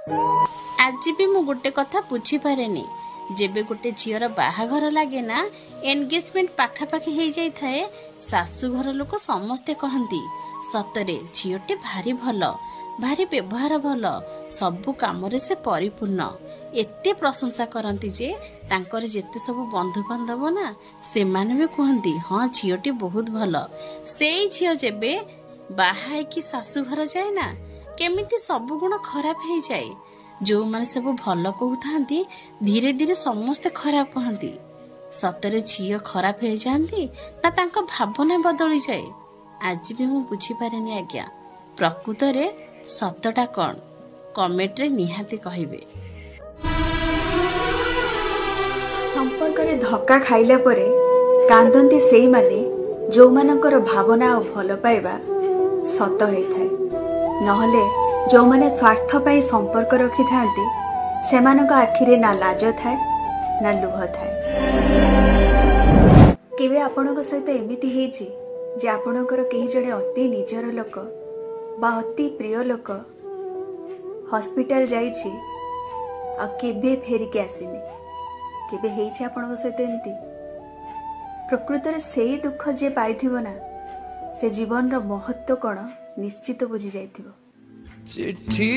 ଆଜି ବି ମୁଁ ଗୋଟେ କଥା ବୁଝିପାରେନି, ଯେବେ ଗୋଟେ ଝିଅର ବାହାଘର ଲାଗେ ନା, ଏନଗେଜମେଣ୍ଟ ପାଖାପାଖି ହେଇଯାଇଥାଏ, ଶାଶୁଘର ଲୋକ ସମସ୍ତେ କହନ୍ତି ସତରେ ଝିଅଟି ଭାରି ଭଲ, ଭାରି ବ୍ୟବହାର ଭଲ, ସବୁ କାମରେ ସେ ପରିପୂର୍ଣ୍ଣ। ଏତେ ପ୍ରଶଂସା କରନ୍ତି ଯେ ତାଙ୍କର ଯେତେ ସବୁ ବନ୍ଧୁବାନ୍ଧବ ନା, ସେମାନେ ବି କୁହନ୍ତି ହଁ ଝିଅଟି ବହୁତ ଭଲ। ସେଇ ଝିଅ ଯେବେ ବାହା ହେଇକି ଶାଶୁଘର ଯାଏ ନା, କେମିତି ସବୁ ଗୁଣ ଖରାପ ହେଇଯାଏ। ଯେଉଁମାନେ ସବୁ ଭଲ କହୁଥାନ୍ତି ଧୀରେ ଧୀରେ ସମସ୍ତେ ଖରାପ କହନ୍ତି। ସତରେ ଝିଅ ଖରାପ ହେଇଯାଆନ୍ତି ନା ତାଙ୍କ ଭାବନା ବଦଳିଯାଏ? ଆଜି ବି ମୁଁ ବୁଝିପାରେନି ଆଜ୍ଞା, ପ୍ରକୃତରେ ସତଟା କ'ଣ? କମେଣ୍ଟରେ ନିହାତି କହିବେ। ସମ୍ପର୍କରେ ଧକ୍କା ଖାଇଲା ପରେ କାନ୍ଦନ୍ତି ସେଇମାନେ ଯେଉଁମାନଙ୍କର ଭାବନା ଆଉ ଭଲ ପାଇବା ସତ ହେଇଥାଏ। ନହେଲେ ଯେଉଁମାନେ ସ୍ୱାର୍ଥ ପାଇଁ ସମ୍ପର୍କ ରଖିଥାନ୍ତି ସେମାନଙ୍କ ଆଖିରେ ନା ଲାଜ ଥାଏ ନା ଲୁହ ଥାଏ। କେବେ ଆପଣଙ୍କ ସହିତ ଏମିତି ହେଇଛି ଯେ ଆପଣଙ୍କର କେହି ଜଣେ ଅତି ନିଜର ଲୋକ ବା ଅତି ପ୍ରିୟ ଲୋକ ହସ୍ପିଟାଲ ଯାଇଛି ଆଉ କେବେ ଫେରିକି ଆସିନି? କେବେ ହେଇଛି ଆପଣଙ୍କ ସହିତ ଏମିତି? ପ୍ରକୃତରେ ସେଇ ଦୁଃଖ ଯିଏ ପାଇଥିବ ନା, ସେ ଜୀବନର ମହତ୍ଵ କ'ଣ ନିଶ୍ଚିତ ବୁଝି ଯାଇଥିବ। ଚିଠି